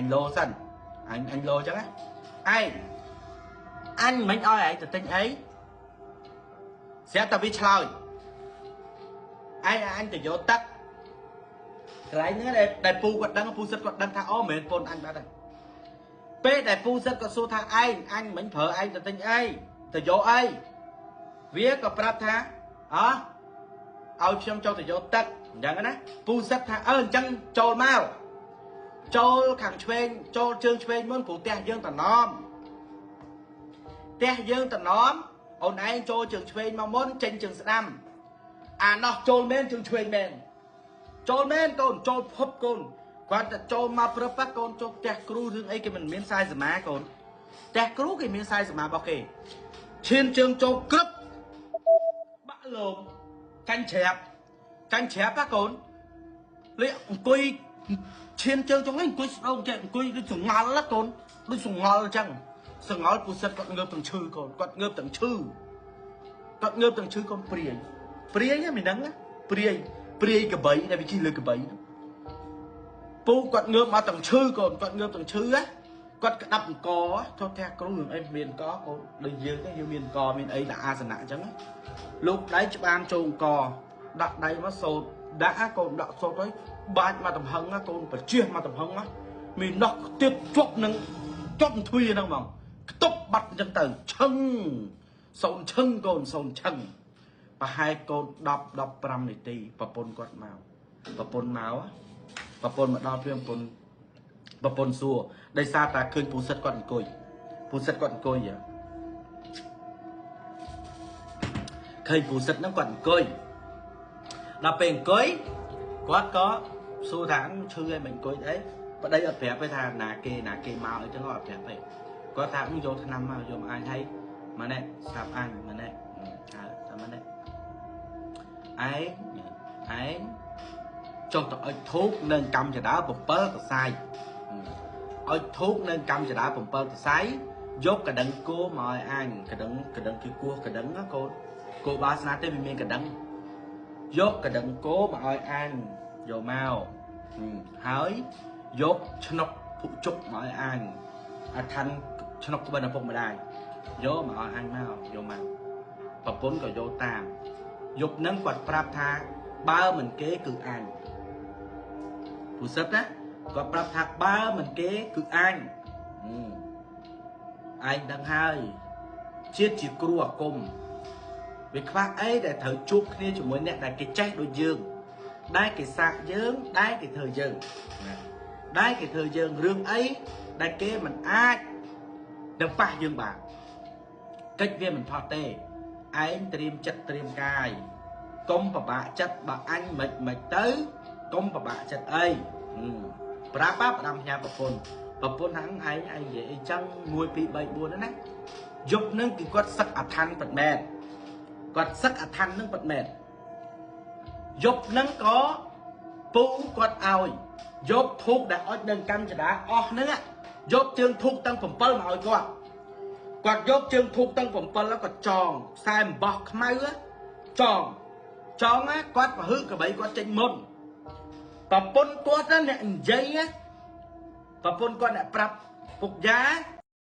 អញលោសិនអញអញលោចឹងណាឯងអញមិនឲ្យឯងទៅទិញអីស្រាប់តែវាឆ្លើយឯងអញទៅយកទឹកកន្លែងហ្នឹងដែលពូគាត់ដឹងពូសិតគាត់ដឹងថាអូមិនមែនពន្ធអញបាត់ហើយពេលដែលពូសិតគាត់សួរថាឯងអញមិនប្រើឯងទៅទិញអីទៅយកអីវាក៏ប្រាប់ថាអោះឲ្យខ្ញុំចូលទៅយកទឹកអញ្ចឹងណាពូសិតថាអឺអញ្ចឹងចូលមកចូលខាងឆ្វេងចូលជើងឆ្វេងមុនព្រោះផ្ទះយើងតំណមផ្ទះយើងតំណមអូនឯងចូលជើងឆ្វេងមកមុនចេញជើងស្ដាំអានោះចូលមែនជើងឆ្វេងមែនចូលមែនកូនចូលភពកូនគាត់តែចូលមកព្រឹបកូនចូលផ្ទះគ្រូរឿងអីគេមិនមានខ្សែសមាកូនផ្ទះគ្រូគេមានខ្សែសមារបស់គេឈានជើងចូលក្រឹបបាក់លោមកាញ់ច្រាបកាញ់ច្រាបណាកូនលៀកអង្គុយឈានជើងចុងនេះអង្គុយស្ដោងចេះអង្គុយដូចសងល់ណាកូនដូចសងល់អញ្ចឹងសងល់ពូសិតគាត់ងើបទាំងឈឺកូនគាត់ងើបទាំងឈឺគាត់ងើបទាំងឈឺកូនព្រាយព្រាយហ្នឹងមិនដឹងណាព្រាយព្រាយកបីដែលវាជិះលើកបីពូគាត់ងើបមកទាំងឈឺកូនគាត់ងើបទាំងឈឺណាគាត់ក្តាប់អង្គទោះថាគ្រូរឿងអីមានអង្គកូនដូចយើងទេយើងមានអង្គមានអីដាក់អាសនៈអញ្ចឹងលោកដៃច្បាមចូលអង្គដាក់ដៃមកសូត្រដាក់កូនដាក់សូត្រទៅបាច់មកទំហឹងកូនបជាមកទំហឹងមាននោះទៀតជាប់នឹងជាប់ទ្វារហ្នឹងហ្មងខ្ទប់បាត់អញ្ចឹងទៅឈឹងសូនឈឹងកូនសូនឈឹងប្រហែលកូន10 15នាទីប្រពន្ធគាត់មកប្រពន្ធមកប្រពន្ធមកដល់ព្រាមប្រពន្ធប្រពន្ធសួរដោយសារតែឃើញពូសិតគាត់អង្គុយពូសិតគាត់អង្គុយឃើញពូសិតហ្នឹងគាត់អង្គុយដល់ពេលអង្គុយគាត់ក៏សួរថាឈឺអីមិនអង្គុយអីប្តីអត់ប្រាប់ទេថាណាគេណាគេមកអីចឹងអត់ប្រាប់ទេគាត់ថាយកថ្នាំមកយកមកអញហើយម៉ណែស្រាប់អញម៉ណែហៅថាម៉ណែឯងឯងចុះទៅអុជធូបនឹងកម្មចដា7សរសៃអុជធូបនឹងកម្មចដា7សរសៃយកកដឹងគោមកឲ្យអញកដឹងកដឹងគឺគោះកដឹងណាកូនគោបាសនាទេវាមានកដឹងយកកដឹងគោមកឲ្យអញយកមកហើយយកឆ្នុកភុជុកមកឲ្យអញអាឋានឆ្នុកក្បិនឪពុកម្ដាយយកមកឲ្យអញមកយកមកប្រពន្ធក៏យកតាមយប់ហ្នឹងគាត់ប្រាប់ថាបើមិនគេគឺអញពូសិតណាគាត់ប្រាប់ថាបើមិនគេគឺអញឯងដឹងហើយជាតិជាគ្រូអាគមវាខ្វះអីដែលត្រូវជួបគ្នាជាមួយអ្នកដែលគេចេះដូចយើងដែលគេសាកយើងដែលគេធ្វើយើងដែលគេធ្វើយើងរឿងអីដែលគេមិនអាចនឹងប៉ះយើងបានកិច្ចវាមិនផុតទេឯងត្រៀមចិត្តត្រៀមកាយកុំប្របាក់ចិត្តបើអញមិនមិនទៅកុំប្របាក់ចិត្តអីប្រាប់ផ្ដាំផ្ញើប្រពន្ធប្រពន្ធហ្នឹងឯងឯងនិយាយអីចឹង1 2 3 4ហ្នឹងណាយប់ហ្នឹងគឺគាត់សឹកអាឋានពិតមែនគាត់សឹកអាឋានហ្នឹងពិតមែនយប់ហ្នឹងក៏ពូគាត់ឲ្យយកធូបដែលអុចនឹងកម្មចដាអស់ហ្នឹងយកជើងធូបទាំង7មកឲ្យគាត់គាត់យកជើងធូបទាំង7แล้วក៏ចងខ្សែអំបោះខ្មៅចងចងគាត់ប្រហឹកកបីគាត់ចេញមុនប្រពន្ធគាត់អ្នកនិយាយប្រពន្ធគាត់អ្នកប្រាប់ពុកយ៉ា